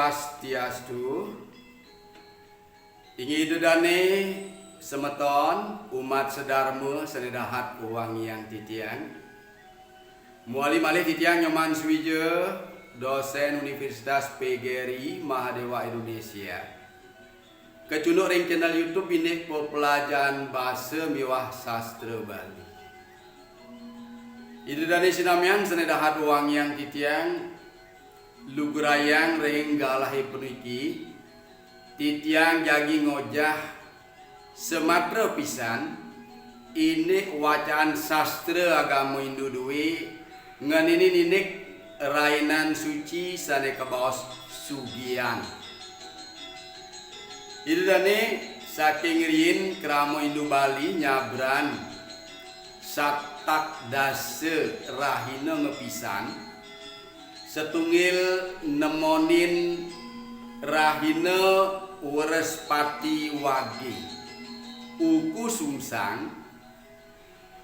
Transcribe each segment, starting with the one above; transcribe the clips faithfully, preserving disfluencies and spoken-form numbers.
Swastiastu. Inggih Ida dane semeton umat sedarma sane dahat wewangiang titiang. Mawali malih titiang Nyoman Suwija, dosen Universitas P G R I Mahadewa Indonesia. Kacunduk ring channel YouTube indik pepelajaran basa miwah sastra Bali. Ida dane sinamian sane dahat wewangiang titiang, lugrayang ring galahe puniki, titiang jagi ngojah samatra pisan indik wacaan sastra agama Hindu due ngeninin indik rainan suci sane kabaos sugian. Ida dane saking riin krama Hindu Bali nyabran satak dasa rahina ngapisan, satunggil nemonin rahina Wrespati Wage, uku sungsang,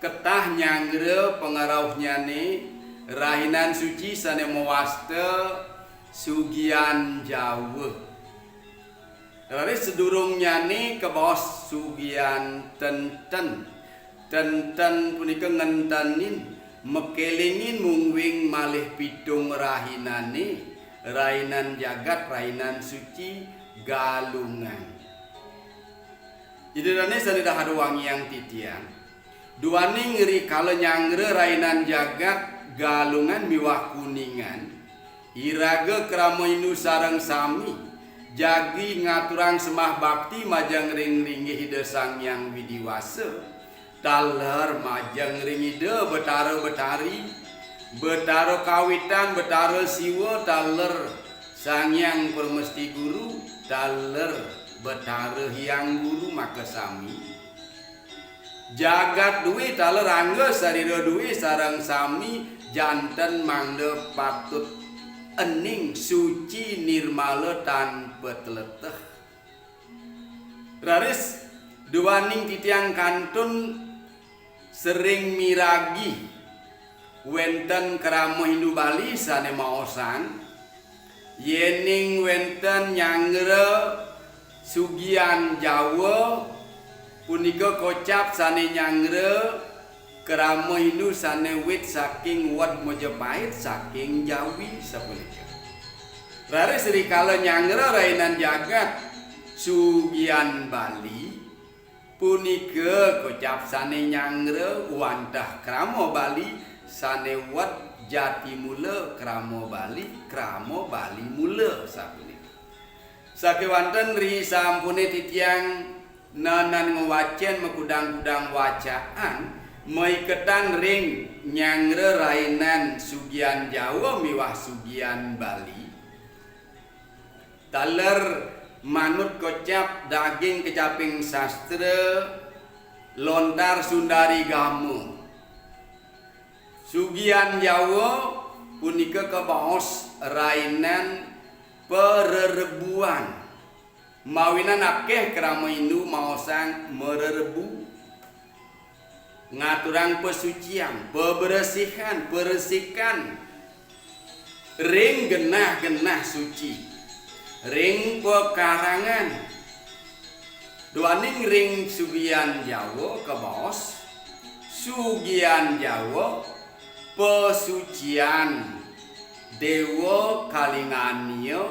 ketah nyanggra pangrauhnyane rahinan suci sane mawasta Sugian Jawa. Raris sadurungnyane kabaos Sugian Tenten. Tenten punika ngentenin, makelingin mungguing malih pitung rahinane, rainan jagat, rainan suci, Galungan. Ida dane sane dahat wewangiang titiang, duaning rikala nyanggra rainan jagat Galungan miwah Kuningan, iraga krama Hindu sareng sami jagi ngaturang sembah bakti majeng ring linggih Ida Sang Hyang Widi Wasa, taler majeng ring Ida Betara Betari, Betara Kawitan, Betara Siwa, taler Sang Hyang Permesti Guru, taler Betara Hyang Guru makasami. Jagat due taler angga sarira due sareng sami janten mangda patut ening suci nirmala tanpa tleteh. Raris duaning titiang kantun sering miragi wenten krama Hindu Bali sane maosang, yening wenten nyanggra Sugian Jawa punika kocap sane nyanggra krama Hindu sane wit saking wed Majapahit, saking Jawi sapunika. Raris rikala nyanggra rainan jagat Sugian Bali, punika kocap sane nyanggra wantah krama Bali sane wet jati mula krama Bali, krama Bali mula sapunika. Sakewanten ri sampune titiang nanan ngwacen makudang-kudang wacaan maiketan ring nyanggra rainan Sugian Jawa miwah Sugian Bali. Taler manut kocap daging kecaping sastra lontar Sundari Gama. Sugian Jawa punika kabaos rainan parerebuan. Mawinan akeh krama Hindu maosang marerebu, ngaturang pasucian, pabersihan, paresikan ring genah-genah suci, ring pekarangan. Duaning ring Sugian Jawa kabaos, Sugian Jawa, pasucian Dewa Kalingania,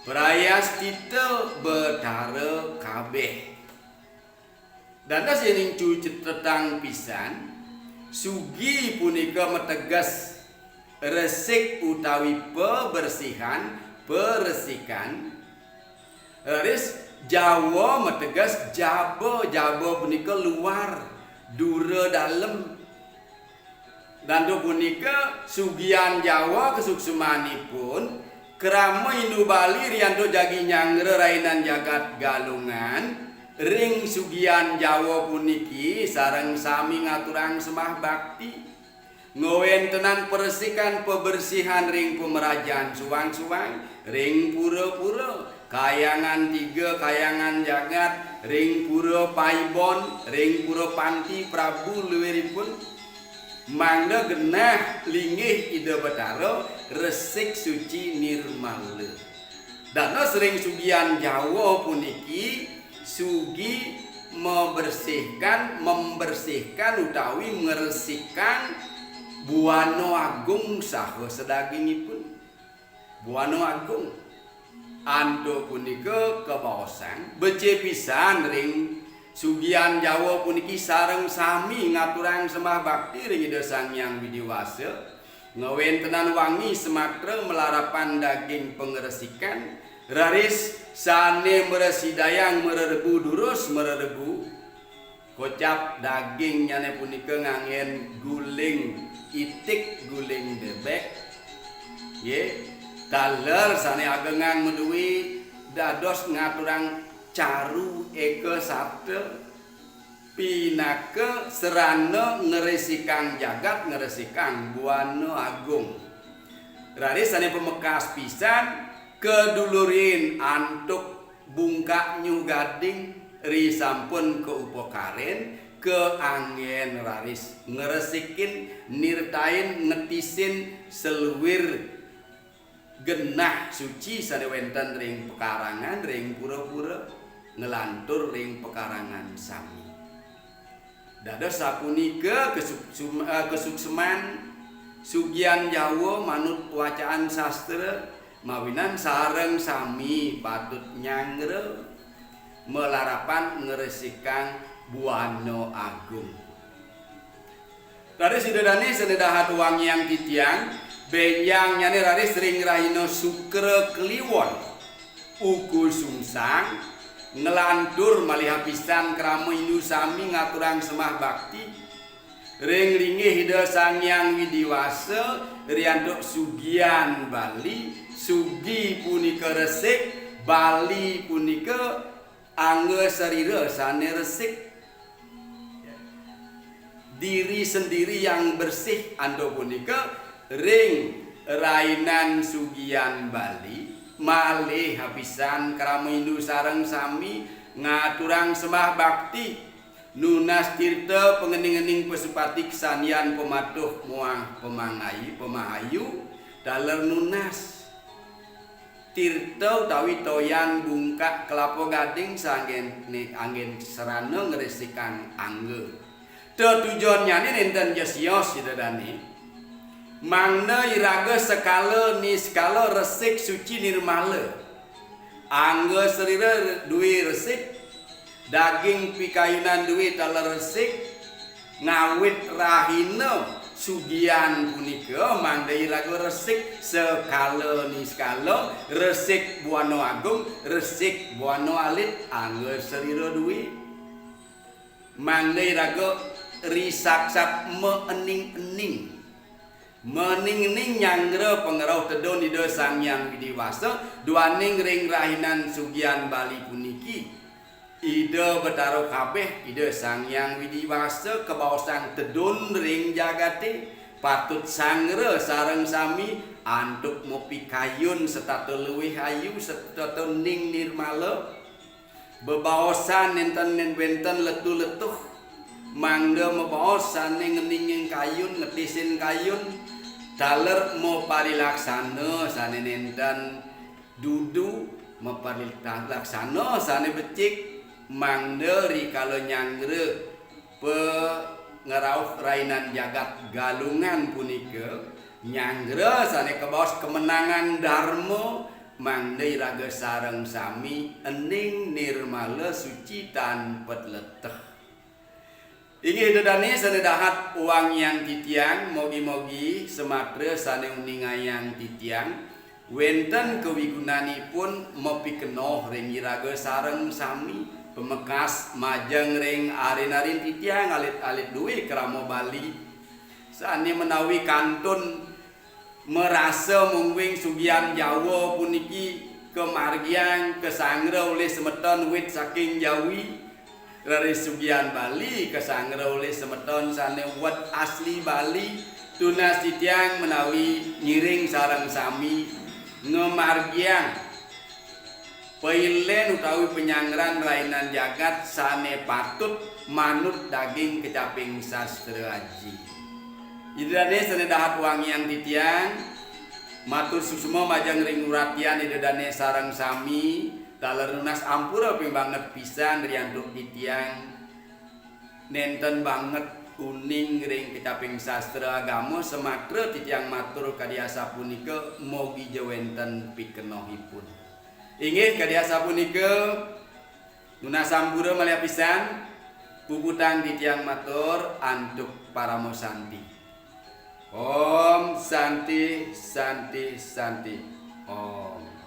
prayastita Betara kabeh. Dados yening cucetetang pisan, sugi punika mateges resik utawi pabersihan, paresikan. Raris Jawa mateges jaba, jaba punika luar, dura dalem. Dantu punika Sugian Jawa kasuksmanipun krama Hindu Bali riantuk jagi nyanggra rainan jagat Galungan, ring Sugian Jawa puniki sareng sami ngaturang sembah bakti. Ngwentenan paresikan pabersihan ring pamrajan suang-suang, ring pura-pura, Kayangan Tiga, Kayangan Jagat, ring Pura Paibon, ring Pura Panti Prabu luiripun. Mangda genah linggih Ida Betara resik suci nirmala. Dados ring sugihan Jawa puniki sugi membersihkan, membersihkan utawi ngresikang Buana Agung saha sadagingipun. Buana Agung. Antuk punika kabaosang becik pisan ring sugihan Jawa puniki sareng sami ngaturang sembah bakti ring Ida Sang Hyang Widi Wasa, ngwentenang wangi sematra malarapan daging pangresikan, raris sane mrasidayang mareregu durus mareregu, kocap dagingnyané punika nganggén guling itik, guling bébék. Nggih, taler sané agengang madué dados ngaturang caru eka sata, pinaka sarana ngresikang jagat, ngresikang Buana Agung. Raris sané pamekas pisan kadulurin antuk bungkak nyuh gading, risampun kaupakarin, kaanggén raris ngresikin, nirtain, ngetisin saluir genah suci sané wénten ring pekarangan, ring pura-pura, nglantur ring pekarangan sami. Dados sapunika kesuk-, sum-, eh, kesukseman sugihan Jawa manut wacaan sastra, mawinan sareng sami patut nyanggra malarapan ngresikang Buana Agung. Raris Ida Dané sané dahat wangiang titiang, bénjangnyané raris ring rahina Sukra Kliwon, Uku Sungsang, nglantur malih apisan krama Hindu sami ngaturang sembah bakti ring linggih Ida Sang Hyang Widi Wasa, riantuk sugihan Bali, sugi punika resik, Bali punika angga sarira sané resik. Diri sendiri yang bersih, antuk punika ring rainan sugihan Bali, malih apisan krama Hindu sareng sami ngaturang sembah bakti, nunas tirta pangening-ening pasupati kasanian pamatuh muah pamangai-, pamahayu, taler nunas tirta utawi toyan bungkak kelapa gading sanggén ni-, anggén sarana ngresikang angga. Tetujonnyané nénten ja sios Ida Dané. Mangda iraga sekala niskala resik suci nirmala. Angga sarira duwé resik, daging pikayunan duwé taler resik, ngawit rahina sugihan punika mangda iraga resik sekala niskala, resik Buana Agung, resik Buana Alit, angga sarira duwé. Mangda iraga risaksat maening-ening. Maening-ening nyanggra pangrauh tedun Ida Sang Hyang Widi Wasa, duaning ring rahinan sugihan Bali puniki. Ida Betara kabéh, Ida Sang Hyang Widi Wasa kabaosang tedun ring jagaté, patut sanggra sareng sami antuk mapikayun setata luwih ayu, setata ning nirmala. Bebaosan nénten, nén-, wénten letu-letuh, mangda mabaos sané ngeningin kayun, ngetisin kayun, taler maparilaksana sané nénten dudu, maparilaksana sané becik, mangda rikala nyanggra pangrauh rainan jagat Galungan punika, nyanggra sané kabaos kamenangan darma, mangda iraga sareng sami ening nirmala suci tan patleteh. Inggih Ida Dané sané dahat wangiang titiang, mogi-mogi sematra sané uningayang titiang, wénten kawigunanipun mapikenoh ring iraga sareng sami, pamekas majeng ring arin-arin titiang alit-alit duwé krama Bali, sané menawi kantun marasa mungguing sugihan Jawa puniki kamargiang kasanggra olih semeton wit saking Jawi, raris sugihan Bali kasanggra olih semeton sané wit asli Bali, tunas titiang menawi ngiring sareng sami ngamargiang pailén utawi panyangran rainan jagat sané patut manut daging kecaping sastra aji. Ida Dané sané dahat wangiang titiang, Matur suksma majeng ring uratian Ida Dane sareng sami, taler nunas ampura ping banget pisan riantuk titiang nenten banget uning ring kecaping sastra agama, samatra titiang matur kadi asapunika, mogija wenten pikenohipun. Inggih, kadi asapunika, nunas ampura malih pisan, puputang titiang matur antuk parama santi. Om Santi, Santi, Santi. Om.